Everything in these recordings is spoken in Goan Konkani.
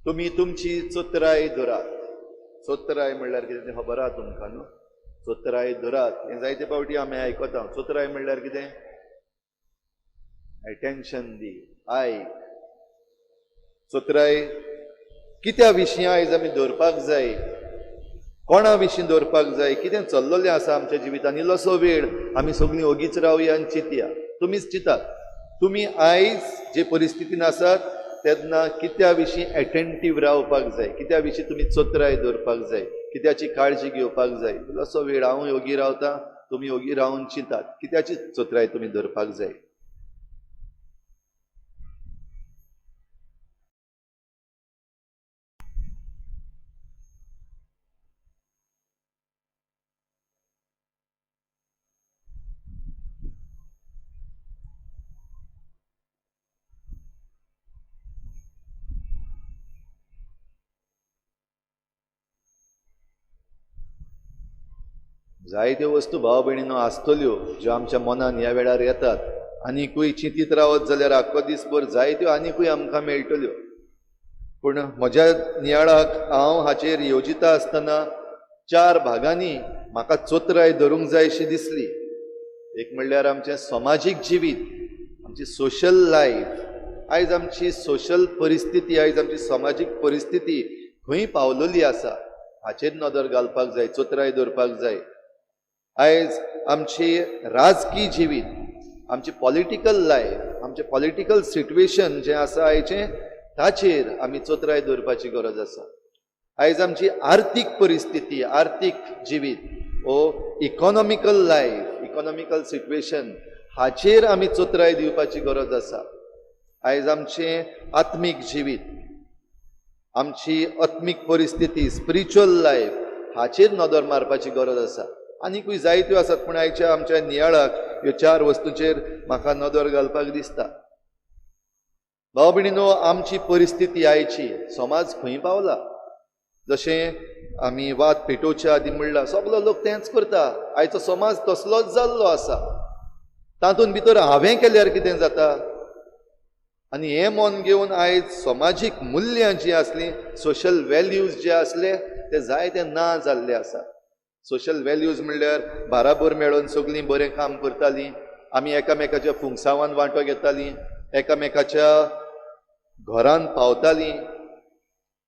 तुमी तुमची चतुराय धरात. चतुराय म्हणल्यार कितें तें खबर आहा तुमकां न्हू? चतुराय धरात हें जायते फावटी आमी आयकता. चतुराय म्हणल्यार कितें? एटेन्शन दी, आयक. चतुराय कित्या विशीं आयज आमी दवरपाक जाय, कोणा विशीं दवरपाक जाय, कितें चल्ललें आसा आमच्या जिवितान. इल्लोसो वेळ आमी सगळीं ओगीच रावया आनी चिंतया. तुमीच चिंतात, तुमी आयज जे परिस्थितीन आसात तेन्ना कित्या विशीं एटेंटीव रावपाक जाय, कित्या विशीं तुमी चतुराय दवरपाक जाय, कित्याची काळजी घेवपाक जाय. इल्लोसो वेळ हांव योगी रावता, तुमी योगी रावन चिंतात, कित्याची चतुराय तुमी दवरपाक जाय. जायत्यो वस्तू भाव भयणीनो आसतल्यो ज्यो आमच्या मनान ह्या वेळार येतात. आनिकूय चिंतीत रावत जाल्यार आख्खो दीसभर जायत्यो आनिकूय आमकां मेळटल्यो. पूण म्हज्या नियाळाक हांव हाचेर येवजिता आसतना चार भागांनी म्हाका चतुराय धरूंक जाय अशी दिसली. एक म्हणल्यार आमचें समाजीक जिवीत, आमची सोशल लायफ. आयज आमची सोशल परिस्थिती, आयज आमची समाजीक परिस्थिती खंय पावलेली आसा हाचेर नदर घालपाक जाय, चतुराय दवरपाक जाय. आयज आमची राजकीय जिवीत, आमची पॉलिटिकल लायफ, आमचें पॉलिटिकल सिट्युएशन जें आसा आयचें ताचेर आमी चतुराय दवरपाची गरज आसा. आयज आमची आर्थीक परिस्थिती, आर्थीक जिवीत ओ इकॉनॉमिकल लायफ, इकॉनॉमिकल सिट्युएशन हाचेर आमी चतुराय दिवपाची गरज आसा. आयज आमचें आत्मीक जिवीत, आमची आत्मीक परिस्थिती, स्पिरिच्युअल लायफ हाचेर नदर मारपाची गरज आसा. आनिकूय जायत्यो आसात, पूण आयच्या आमच्या नियाळाक ह्यो चार वस्तूंचेर म्हाका नदर घालपाक दिसता. भाव भयणीनो, आमची परिस्थिती आयची, समाज खंय पावला. जशें आमी वाद पेटोवच्या आदी म्हणलां, सगलो लोक तेंच करता. आयचो समाज तसलोच जाल्लो आसा. तातूंत भितर हांवें केल्यार कितें जाता? आनी हें मन घेवन आयज समाजीक मुल्यां जीं आसलीं, सोशल वेल्यूज जे आसले ते जायते ना जाल्ले आसा. सोशल वेल्यूज म्हणल्यार बाराबर मेळोन सगळीं बरें काम करतालीं, आमी एकामेकाच्या फुंगसावान वांटो घेतालीं, एकामेकाच्या घरान पावतालीं.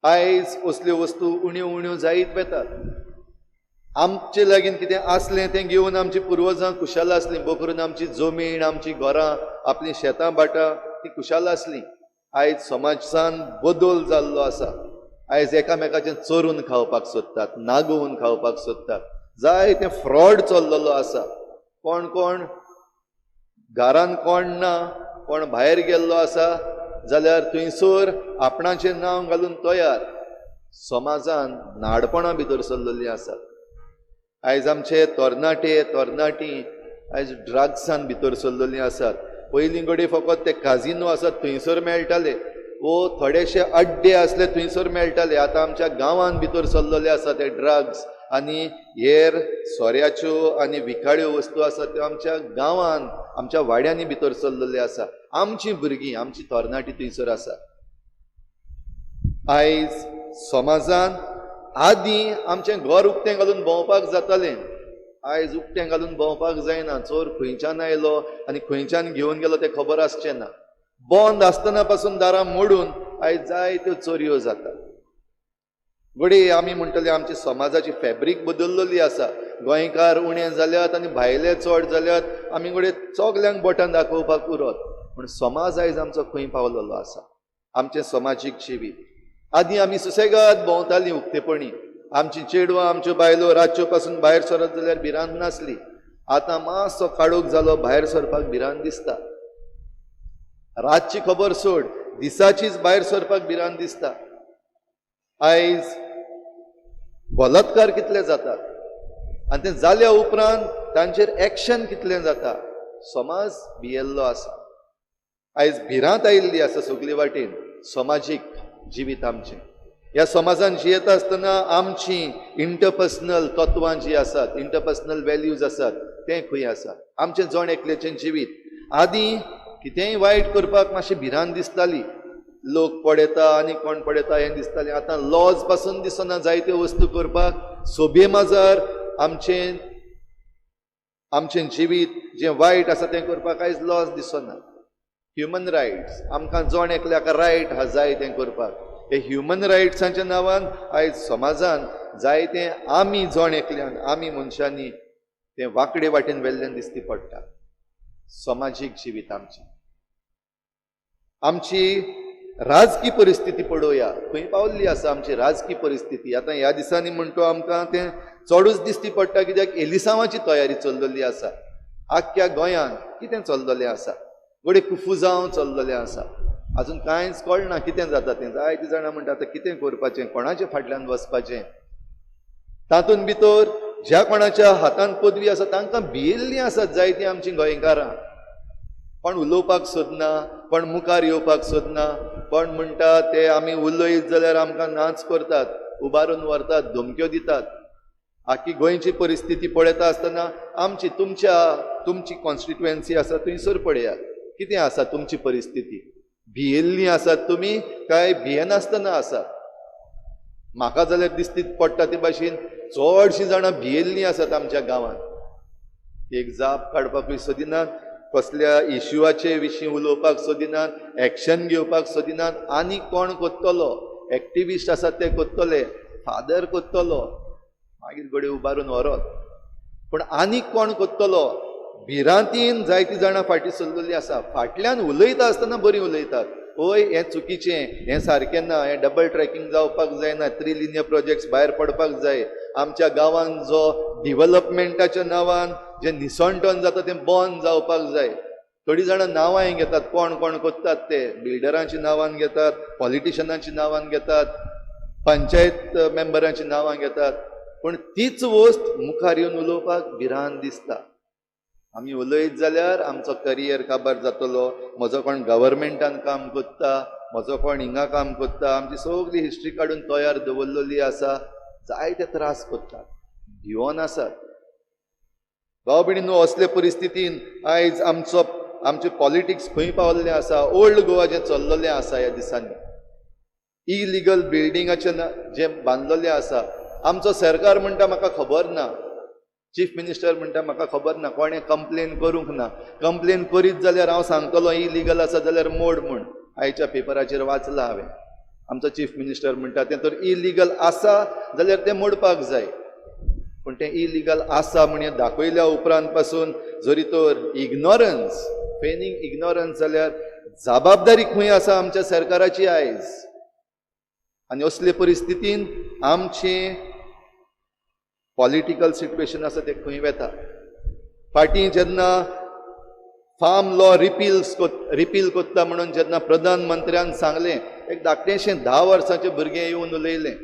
आयज असल्यो वस्तू उण्यो उण्यो जायत वतात. आमचे लागीं कितें आसलें तें घेवन आमची पुर्वजां खुशाल आसलीं. बकरून आमची जमीन, आमची घरां, आपलीं शेतां भाटां ती खुशाल आसलीं. आयज समाजान बदल जाल्लो आसा. आयज एकामेकाचें चोरून खावपाक सोदतात, नागोवन खावपाक सोदतात. जाय तें फ्रॉड चल्लेलो आसा. कोण कोण घरान कोण ना, कोण भायर गेल्लो आसा जाल्यार थंयसर आपणाचें नांव घालून तयार. समाजान नाडपणां भितर सरलेलीं आसात. आयज आमचे तरणाटे तरणाटी आयज ड्रग्सान भितर सरलेलीं आसात. पयलीं घडये फकत ते काजिनो आसात थंयसर मेळटाले, वो थोडेशे अड्डे आसले थंयसर मेळटाले. आतां आमच्या गांवान भितर सरलेले आसा ते ड्रग्स आनी हेर सोऱ्याच्यो आनी विखाळ्यो वस्तू आसात त्यो आमच्या गांवान, आमच्या वाड्यांनी भितर सरलेले आसा. आमची भुरगीं, आमची तरणाटी थंयसर आसा. आयज समाजान आदीं आमचें घर उक्तें घालून भोंवपाक जातालें, आयज उक्तें घालून भोंवपाक जायना. चोर खंयच्यान आयलो आनी खंयच्यान घेवन गेलो तें खबर आसचें ना. बंद आसतना पासून दारां मोडून आयज जायत्यो चोरयो जातात. घडये आमी म्हणटले आमची समाजाची फॅब्रीक बदल्लेली आसा. गोंयकार उणें जाल्यात आनी भायले चड जाल्यात. आमी घडये सगल्यांक बोटान दाखोवपाक उरत, पूण समाज आयज आमचो खंय पावलेलो आसा. आमचें समाजीक जिवीत, आदीं आमी सुसेगाद भोंवतालीं उक्तेपणी. आमची चेडवां, आमच्यो बायलो रातच्यो पासून भायर सरत जाल्यार भिरांत नासली. आतां मातसो काळोख जालो, भायर सरपाक भिरांत दिसता. रातची खबर सोड, दिसाचीच भायर सरपाक भिरांत दिसता. आयज बलात्कार कितले जातात आनी ते जाल्या उपरांत तांचेर एक्शन कितलें जाता. समाज भियेल्लो आसा. आयज भिरांत आयिल्ली आसा सगले वाटेन समाजीक जिवीत आमचें. ह्या समाजान जियेता आसतना आमची इंटरपर्सनल तत्वां जी आसात, इंटरपर्सनल वेल्यूज आसात तें खंय आसा. आमचें जण एकल्याचें जिवीत आदीं कितेंय वायट करपाक मातशी भिरांत दिसताली. लोक पळयता आनी कोण पळयता हें दिसतालें. आतां लॉज पासून दिसना जायत्यो वस्तू करपाक. सोबे माजार आमचें आमचें जिवीत जें वायट आसा तें करपाक आयज लॉज दिसना. ह्युमन रायट्स, आमकां जण एकल्याक रायट आहा जाय तें करपाक. हे ह्युमन रायट्सांच्या नांवान आयज समाजान जायतें आमी जण एकल्यान, आमी मनशांनी तें वांकडे वाटेन वेल्ल्यान दिसती पडटा. समाजीक जिवीत आमचें, आमची राजकी परिस्थिती पळोवया खंय पावल्ली आसा आमची राजकी परिस्थिती. आतां ह्या दिसांनी म्हणटो आमकां तें चडूच दिसती पडटा, कित्याक एलिसांवाची तयारी चल्लेली आसा. आख्ख्या गोंयांत कितें चल्लेलें आसा, घडये कुफुजांव चल्लेलें आसा, आजून कांयच कळना कितें जाता तें. जायतीं जाणां म्हणटा आतां कितें करपाचें, कोणाच्या फाटल्यान वचपाचें. तातूंत भितर ज्या कोणाच्या हातान पदवी आसा तांकां भियेल्लीं आसात जायतीं आमचीं गोंयकारां. कोण उलोवपाक सोदना, कोण मुखार येवपाक सोदना, कोण म्हणटा ते आमी उलयत जाल्यार आमकां नाच करतात, उबारून व्हरतात, धमक्यो दितात. आखी गोंयची परिस्थिती पळयता आसतना आमची तुमच्या तुमची कॉन्स्टिट्युएन्सी आसा थंयसर पळयात कितें आसा तुमची परिस्थिती. भियेल्लीं आसात तुमी काय भियेनासतना आसात? म्हाका जाल्यार दिसती पडटा ते भाशेन चडशीं जाणां भियेल्लीं आसात आमच्या गांवांत. एक जाप काडपाकूय सोदिनात, कसल्या इश्यूआचे विशीं उलोवपाक सोदिनात, एक्शन घेवपाक सोदिनात. आनी कोण कोत्तलो, एक्टिविस्ट आसात ते कोत्तले, फादर कोत्तलो, मागीर घडये उबारून व्हरत, पूण आनी कोण कोत्तलो. भिरांतीन जायतीं जाणां फाटीं सरलेलीं आसा. फाटल्यान उलयता आसतना बरीं उलयतात, ओय हें चुकीचें, हें सारकें ना, हें डबल ट्रॅकिंग जावपाक जायना, थ्री लिनियर प्रोजेक्ट्स भायर पडपाक जाय, आमच्या गांवांत जो डिवलपमेंटाच्या नांवान जें निसणटण जाता तें बंद जावपाक जाय. थोडीं जाणां नांवांय घेतात, कोण कोण कोत्तात ते, बिल्डरांची नांवान घेतात, पॉलिटिशनांची नांवान घेतात, पंचायत मेंबरांची नांवां घेतात, पूण तीच वस्त मुखार येवन उलोवपाक भिरांत दिसता. आमी उलयत जाल्यार आमचो करियर काबार जातलो, म्हजो कोण गव्हर्मेंटान काम कोत्ता, म्हजो कोण हिंगा काम कोत्ता, आमची सगळी हिस्ट्री काडून तयार दवरलेली आसा. जायते त्रास कोत्तात, भिवोन आसात. भाव भयणींनो, असले परिस्थितीन आयज आमचो आमचें पॉलिटिक्स खंय पावल्लें आसा, ओल्ड गोवा जें चल्लेलें आसा ह्या दिसांनी, इलिगल बिल्डिंगाचें जें बांदलेलें आसा. आमचो सरकार म्हणटा म्हाका खबर ना, चीफ मिनिस्टर म्हणटा म्हाका खबर ना, कोणें कंप्लेन करूंक ना. कंप्लेन करीत जाल्यार हांव सांगतलो इलिगल आसा जाल्यार मोड म्हूण. आयच्या पेपराचेर वाचलां हांवें, आमचो चीफ मिनिस्टर म्हणटा तें तर इलिगल आसा जाल्यार तें मोडपाक जाय. पूण तें इलिगल आसा म्हण दाखयल्या उपरांत पासून जरी तर इग्नोरन्स, फेनिंग इग्नोरन्स जाल्यार जबाबदारी खंय आसा आमच्या सरकाराची आयज. आनी असले परिस्थितीन आमचें पॉलिटिकल सिट्युएशन आसा तें खंय वेता. फाटीं जेन्ना फार्म लॉ रिपील कोत्ता म्हणून जेन्ना प्रधानमंत्र्यान सांगलें, एक धाकटेशें 10 वर्सांचें भुरगें येवन उलयलें,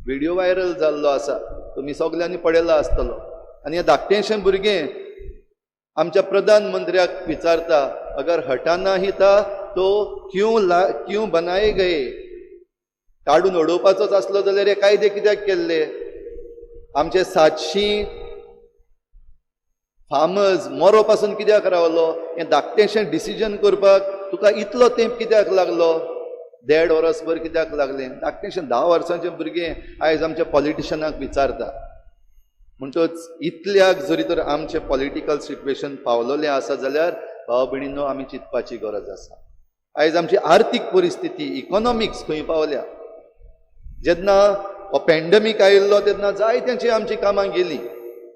व्हिडियो व्हायरल जाल्लो आसा, तुमी सगल्यांनी पळयला आसतलो. आनी हें धाकटेशें भुरगें आमच्या प्रधानमंत्र्याक विचारता, अगर हटाना ही था तो क्यों बनाए गए? काडून उडोवपाचोच आसलो जाल्यार हे कायदे कित्याक केल्ले? आमचे 700 फार्मर्स मरो पासून कित्याक रावलो? हें धाकटेशें डिसिजन करपाक तुका इतलो तेंप कित्याक लागलो? 1.5 वर्सभर कित्याक लागलें? धाकटेशें 10 वर्सांचें भुरगें आयज आमच्या पॉलिटिशनाक विचारता. म्हणटच इतल्याक जरी तर आमचें पॉलिटिकल सिट्युएशन पावलेलें आसा जाल्यार भाव भयणींनो आमी चिंतपाची गरज आसा. आयज आमची आर्थीक परिस्थिती, इकॉनॉमिक्स खंय पावल्या. जेन्ना हो पॅन्डमीक आयिल्लो तेन्ना जायत्यांची आमची कामां गेलीं,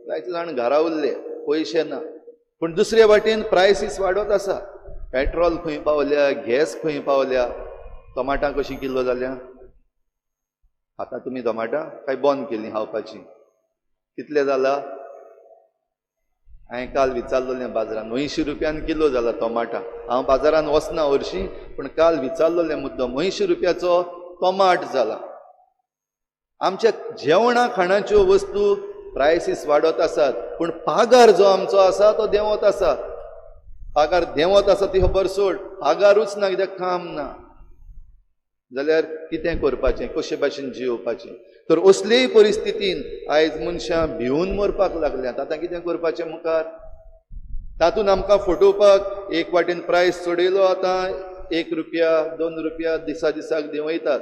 जायते जाण घरा उरले, पयशे ना. पूण दुसरे वाटेन प्रायसीस वाडत आसा. पेट्रोल खंय पावल्या, गॅस खंय पावल्या, टमाटां कशीं किलो जाल्या. आतां तुमी टमाटां काय बंद केलीं खावपाचीं? कितले जाला? हांवें काल विचारलेलें बाजारान, 80 रुपयान किलो जाला टमाटां. हांव बाजारान वचना हरशीं, पूण काल विचारलेलें मुद्दम, 80 रुपयाचो टमाट जाला. आमच्या जेवणा खाणाच्यो वस्तू प्रायसीस वाडत आसात, पूण पागार जो आमचो आसा तो देंवत आसा. पागार देंवत आसा ती खबर सोड, पागारूच ना, कित्याक काम ना. जाल्यार कितें करपाचें, कशे भाशेन जियोवपाचें? तर असलेय परिस्थितीन आयज मनशां भिवून मरपाक लागल्यात. आतां कितें करपाचें मुखार? तातूंत आमकां फटोवपाक एक वाटेन प्रायस चडयलो, आतां 1 रुपया 2 रुपया दिसा दिसाक देंवयतात,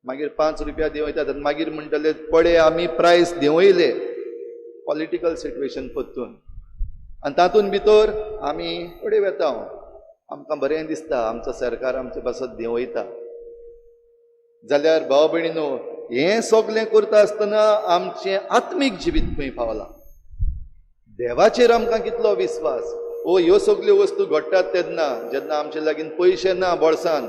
मागीर 5 रुपया देंवयतात आनी मागीर म्हणटले पळय आमी प्रायस देंवयले. पॉलिटिकल सिट्युएशन परतून आनी तातूंत भितर आमी फुडें वेता, आमकां बरें दिसता, आमचो सरकार आमचे पासत देंवयता. जाल्यार भाव भयणीनो, हें सगलें करता आसतना आमचें आत्मीक जिवीत खंय पावलां? देवाचेर आमकां कितलो विस्वास? ओ ह्यो सगल्यो वस्तू घडटात तेन्ना जेन्ना आमचे लागीं पयशे ना बोळसान,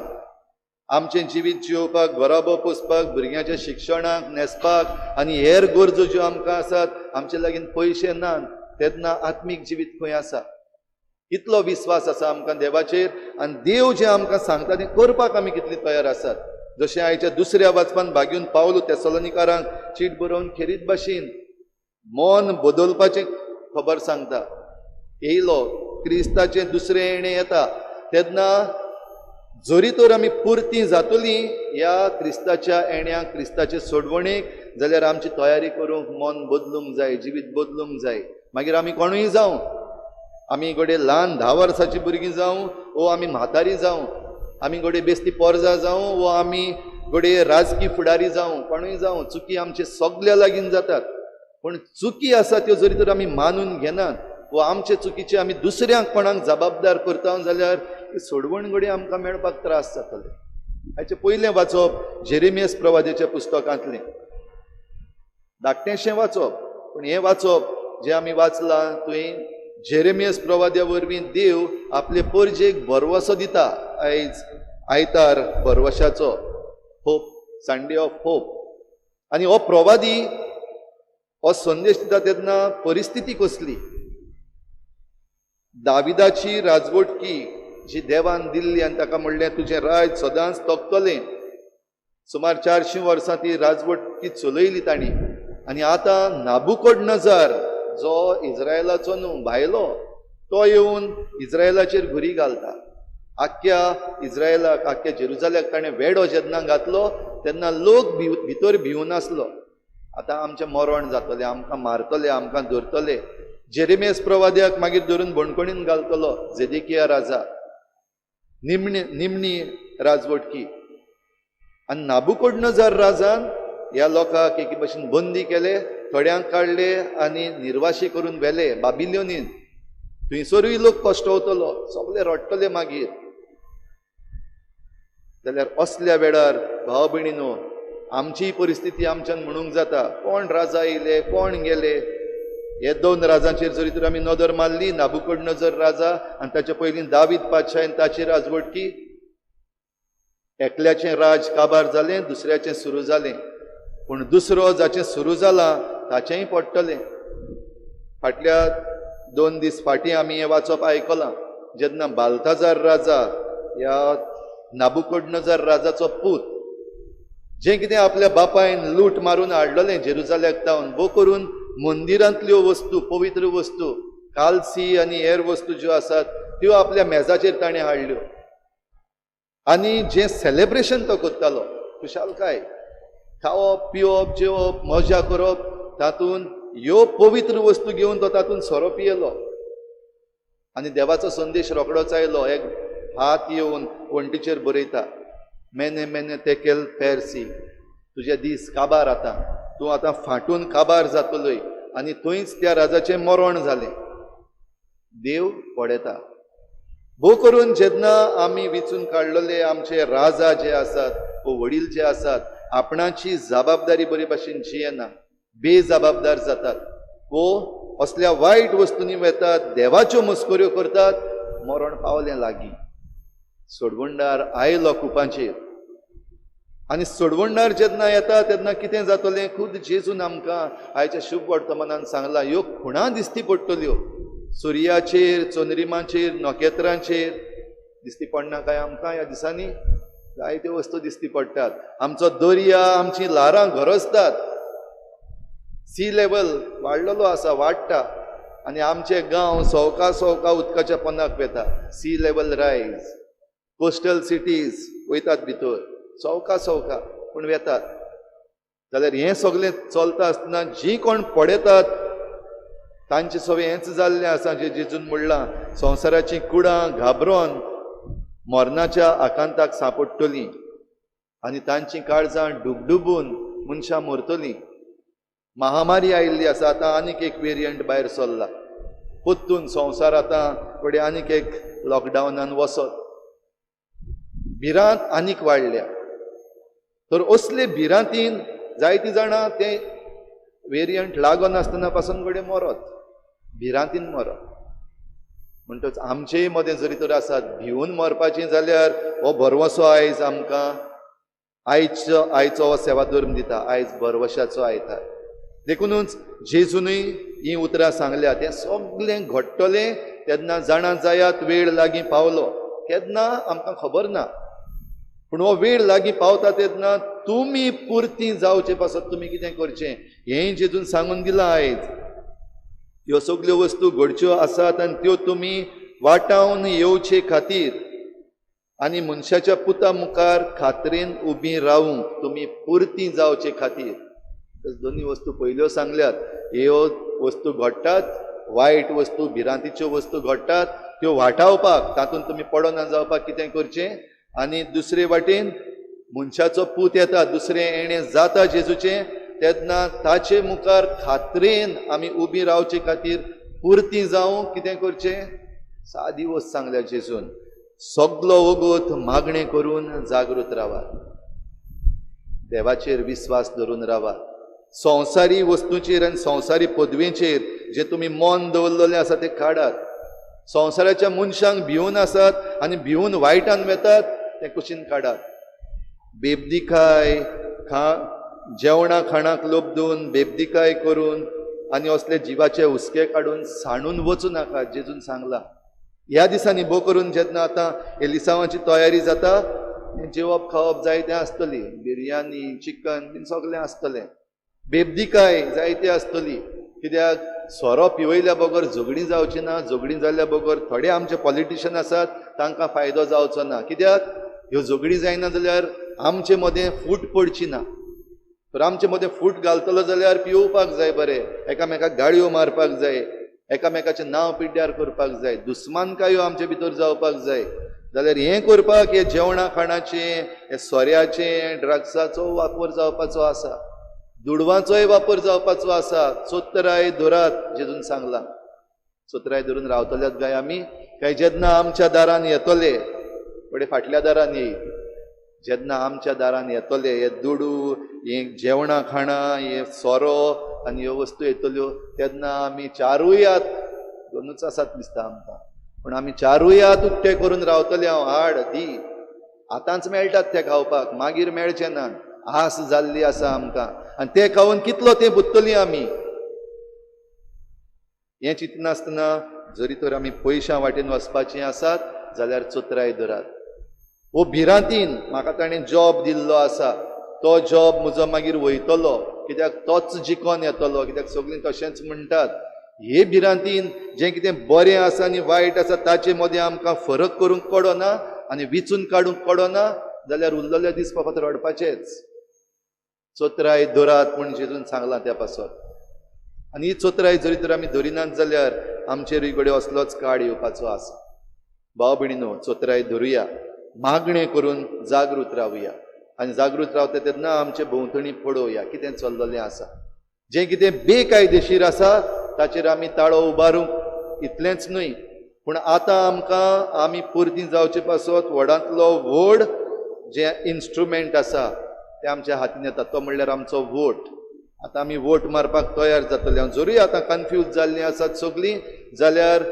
आमचें जिवीत जियोवपाक, घराबो पोसपाक, भुरग्यांच्या शिक्षणाक, न्हेसपाक आनी हेर गरजो ज्यो आमकां आसात आमचे लागीं पयशे ना, तेन्ना आत्मीक जिवीत खंय आसा? कितलो विस्वास आसा आमकां देवाचेर आनी देव जें आमकां सांगता तें करपाक आमी कितली तयार आसात? जशें आयच्या दुसऱ्या वाचपान भाग्यून पावलो तेसलोनिकारांक चीट बरोवन खेरीत भाशेन मन बदलपाचें खबर सांगता. येयलो क्रिस्ताचें दुसरें येणें येता तेन्ना जरी तर आमी पुरती जातली ह्या क्रिस्ताच्या येण्याक, क्रिस्ताचे सोडवणेक, जाल्यार आमची तयारी करूंक मन बदलूंक जाय, जिवीत बदलूंक जाय. मागीर आमी कोणूय जावं, आमी घडये ल्हान 10 वर्सांची भुरगीं जावं वो आमी म्हातारी जावं, आमी घडये बेस्ती पोरजा जावं वो आमी घडये राजकी फुडारी जावं, कोणूय जावं, चुकी आमचे सगल्या लागीं जातात. पूण चुकी आसा त्यो जरी तर आमी मानून घेनात वो आमचे चुकीचे आमी दुसऱ्यांक कोणाक जबाबदार करता जाल्यार सोडवण घडये आमकां मेळपाक त्रास जातले. हाचें पयलें वाचप जेरेमियस प्रवाद्याच्या पुस्तकांतलें, धाकटेंशें वाचप, पूण हें वाचप जें आमी वाचलां थंय जेरेमियस प्रवाद्या वरवीं देव आपले परजेक भरवसो दिता. आयज आयतार भरवशाचो, होप, संडे ऑफ होप. आनी हो प्रवादी हो संदेश दिता तेन्ना परिस्थिती कसली? दाविदाची राजवटकी जी देवान दिल्ली आनी ताका म्हणलें तुजें राज सदांच तगतलें, सुमार 400 वर्सां ती राजवटकी चलयली तांणी. आनी आतां नाबुकोडनजार जो इज्रायलाचो न्हू भायलो तो येवन इज्रायलाचेर घुरी घालता. आख्ख्या इज्रायलाक, आख्ख्या जेरुजाल्याक ताणें वेडो जेन्ना घातलो तेन्ना लोक भितर भिवन आसलो, आतां आमचें मरण जातलें, आमकां मारतले, आमकां धरतले. जेरेमियस प्रवाद्याक मागीर धरून बणकणीन घालतलो जेदेकिया राजा, निमणी निमणी राजवटकी. आनी नाबुकोडनजार राजान ह्या लोकांक एके भशेन बंदी केले, थोड्यांक काडले आनी निर्वाशी करून व्हेले बाबिलोनीन. थंयसरूय लोक कश्टवतलो, सगळे रडटले मागीर. जाल्यार असल्या वेळार भाव भयणीनो, आमची परिस्थिती आमच्यान म्हणूंक जाता, कोण राजा येयले कोण गेले. हे 2 राजांचेर जरी तर आमी नदर मारली, नाबुकोडनजार राजा आनी ताचे पयलीं दावीद पातशाह आनी ताची राजवटकी, एकल्याचें राज काबार जालें, दुसऱ्याचें सुरू जालें. पूण दुसरो जाचें सुरू जालां ताचेंय पडटलें. फाटल्या 2 दीस फाटीं आमी हें वाचप आयकलां, जेन्ना बाल्ताजार राजा ह्या नाबुकोडनजार राजाचो पूत जें कितें आपल्या बापायन लूट मारून हाडलेलें जेरुजाल्याक तावन, भो करून मंदिरांतल्यो वस्तू, पवित्र वस्तू, कालसी आनी हेर वस्तू ज्यो आसात त्यो आपल्या मेजाचेर ताणें हाडल्यो. आनी जें सेलेब्रेशन तो करतालो, खुशालकाय, खावप पिवप जेवप मजा करप, तातूंत ह्यो पवित्र वस्तू घेवन तो तातूंत सोरो पियेलो. आनी देवाचो संदेश रोखडोच आयलो, एक हात येवन वण्टीचेर बरयता, मेने मेने तेकेल पेरसी, तुजे दीस काबार आतां, तूं आतां फांटून काबार जातलोय. आनी थंयच त्या राजाचें मरण जालें. देव पळयता. भोव करून जेन्ना आमी विचून काडलेले आमचे राजा जे आसात वो वडील जे आसात, आपणाची जबाबदारी बरे भाशेन जियेना, बेजबाबदार जातात वो असल्या वायट वस्तूंनी वेतात, देवाच्यो मस्कऱ्यो करतात, मरण पावलें लागीं. सोडवणदार आयलो कुपांचेर. आनी सोडवणदार जेन्ना येता तेन्ना कितें जातलें? खूद जेजून आमकां आयच्या शुभ वर्तमानान सांगलां, ह्यो खुणां दिसती पडटल्यो सुर्याचेर, चंद्रिमाचेर, नखेत्रांचेर. दिसती पडना काय आमकां ह्या दिसांनी? जायत्यो वस्तू दिसती पडटात. आमचो दर्या, आमची ल्हारां गरजतात, सी लेवल वाडलेलो आसा, वाडटा. आनी आमचे गांव सवका सवका उदकाच्या पोंदाक वेता. Sea level rise, coastal cities वयतात भितर सवका सवका, पूण वेतात. जाल्यार हें सगळें चलता आसतना जीं कोण पळयतात तांचे सगळें हेंच जाल्लें आसा जें जेजून म्हणलां, संवसाराचीं कुडां घाबरोन मरणाच्या आकांताक सांपडटलीं आनी तांचीं काळजां डुबडुबून मनशां मरतलीं. महामारी आयिल्ली आसा, आतां आनीक एक वेरियंट भायर सरला, परतून संवसार आतां फुडें आनीक एक लॉकडावनान वचत. भिरांत आनीक वाडल्या. तर असले भिरांतीन जायतीं जाणां ते वेरियंट लागनासतना पासून घडये मरत, भिरांतीन मरत. म्हणटच आमचेय मदें जरी तर आसात भिवून मरपाचें जाल्यार हो भरवंसो आयज आमकां आयचो हो सेवा धर्म दिता. आयज भरवशाचो आयतार. देखुनूच जेजूनय हीं उतरां सांगल्या, तें सगळें घडटलें तेन्ना जाणा जायात वेळ लागीं पावलो. केन्ना आमकां खबर ना, पूण हो वेळ लागीं पावता तेन्ना तुमी पुरती जावचे पासत तुमी कितें करचें हें जेजून सांगून दिलां. आयज ह्यो सगल्यो वस्तू घडच्यो आसात आनी त्यो तुमी वाटावन येवचे खातीर आनी मनशाच्या पुता मुखार खात्रेन उबी रावूंक तुमी पुरती जावचे खातीर. दोन्ही वस्तू पयल्यो सांगल्यात. ह्यो वस्तू घडटात, वायट वस्तू, भिरांतीच्यो वस्तू घडटात, त्यो वाटावपाक, तातूंत तुमी पडना जावपाक कितें करचें. आनी दुसरे वाटेन मनशाचो पूत येता, दुसरें येणें जाता जेजूचें, तेन्ना ताचे मुखार खात्रेन आमी उबी रावचे खातीर पुरती जावंक कितें करचें. सादी वस्त सांगल्या जेजून, सगलो वगत मागणें करून जागृत रावात, देवाचेर विस्वास धरून रावात. संवसारी वस्तूचेर आनी संवसारी पदवेचेर जे तुमी मन दवरलेलें आसा तें काडात. संवसाराच्या मनशांक भिवन आसात आनी भिवन वायटान वेतात तें कुशीन काडात. बेबदिकाय जेवणा खाणाक लोबदून बेबदिकाय करून आनी असले जिवाचे हुस्के काडून सांडून वचूं नाका, जेजून सांगलां. ह्या दिसांनी भो करून जेन्ना आतां एलिसांवाची तयारी जाता, जेवप खावप जाय तें आसतली, बिरयानी चिकन बीन सगळें आसतलें, बेबदिकाय जायती आसतली. कित्याक सोरो पिवयल्या बगर झगडीं जावची ना, झगडीं जाल्या बगर थोडे आमचे पॉलिटिशन आसात तांकां फायदो जावचो ना. कित्याक ह्यो झगडीं जायना जाल्यार आमचे मदें फूट पडची ना. तर आमचे मदें फूट घालतलो जाल्यार पिवपाक जाय बरें, एकामेकाक गाळयो मारपाक जाय, एकामेकाचें नांव पिड्ड्यार करपाक जाय, दुस्मानकायो आमचे भितर जावपाक जाय. जाल्यार हें करपाक हे जेवणा खाणाचें, हे सोऱ्याचें, ड्रग्साचो वापर जावपाचो आसा, दुडवांचोय वापर जावपाचो आसा. चोत्राय धरात, जेजून सांगलां. चोत्राय धरून रावतल्यात काय आमी? काय जेन्ना आमच्या दारान येतले, फुडें फाटल्या दारान येयत, जेन्ना आमच्या दारान येतले हे दुडू, हे जेवणां खाणां, हे सोरो आनी ह्यो वस्तू येतल्यो, तेन्ना आमी चारूय हात, दोनूच आसात दिसता आमकां, पूण आमी चारूय हात उक्ते करून रावतले. हांव हाड दी, आतांच मेळटात ते खावपाक, मागीर मेळचे ना. आस जाल्ली आसा आमकां आनी ते खावन कितलो तें बुदतली आमी. हें चिंतनासतना जरी तर आमी पयशां वाटेन वचपाचीं आसात जाल्यार चोत्राय धरात. वो भिरांतीन म्हाका ताणें जॉब दिल्लो आसा, तो जॉब म्हजो मागीर वयतलो, कित्याक तोच जिकोन येतलो, कित्याक सगळीं तशेंच म्हणटात. हे भिरांतीन जें कितें बरें आसा आनी वायट आसा ताचे मदें आमकां फरक करूंक पडना आनी विचून काडूंक पडना जाल्यार उरलेले दीस फकत रडपाचेच. चोत्राय धरात म्हूण जेजून सांगलां त्या पासत. आनी ही चोत्राय जरी तर आमी धरिनात जाल्यार आमचेरूय कडेन असलोच काळ येवपाचो आसा. भाव भयणीनो, चोत्राय धरुया, मागणें करून जागृत रावया आनी जागृत रावता तेन्ना आमचे भोंवतणी पळोवया कितें चल्ललें आसा. जें कितें बेकायदेशीर आसा ताचेर आमी ताळो उबारूंक इतलेंच न्हय, पूण आतां आमकां आमी पुरती जावचे पासत व्हडांतलो व्हड जें इन्स्ट्रुमेंट आसा तें आमच्या हातीन येता, तो म्हणल्यार आमचो वोट. आतां आमी वोट मारपाक तयार जातले. जरूय आतां कन्फ्यूज जाल्लीं आसात सगळीं, जाल्यार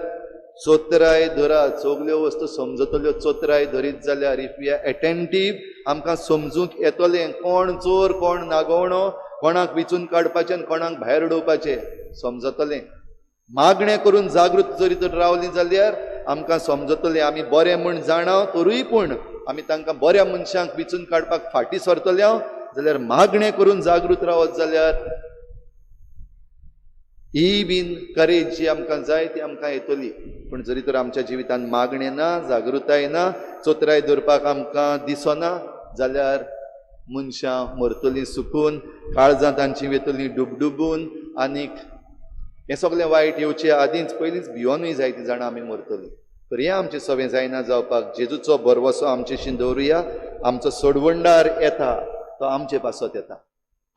चोत्राय धरात, सगल्यो वस्तू समजतल्यो चोत्राय धरीत जाल्यार if we are attentive आमकां समजूंक येतलें कोण चोर, कोण नागोवणो, कोणाक विचून काडपाचें आनी कोणाक भायर उडोवपाचें समजतलें. मागणें करून जागृत जरी तर रावलीं जाल्यार आमकां समजतलें. आमी बरें म्हूण जाणा तरूय पूण आमी तांकां बऱ्या मनशांक विचून काडपाक फाटीं सरतले जाल्यार मागणें करून जागृत रावत जाल्यार ही बीन करेज जी आमकां जाय ती आमकां येतली. पूण जरी तर आमच्या जिवितांत मागणें ना, जागृताय ना, चोत्राय धरपाक आमकां दिसना जाल्यार मनशां मरतलीं सुकून, काळजां तांची वेतलीं डुबडुबून, आनीक हें सगळें वायट येवचे आदींच पयलींच भियोनूय जायतीं जाणां आमी मरतलीं. तर हें आमचें सवें जायना जावपाक जेजूचो भरवसो आमचे दवरुया. आमचो सोडवणदार येता, तो आमचे पासत येता.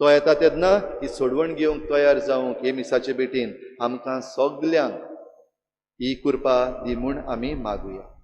तो येता तेन्ना ही सोडवण घेवंक तयार जावंक हे मिसाचे भेटीन आमकां सगल्यांक ही कृपा दी म्हूण आमी मागुया.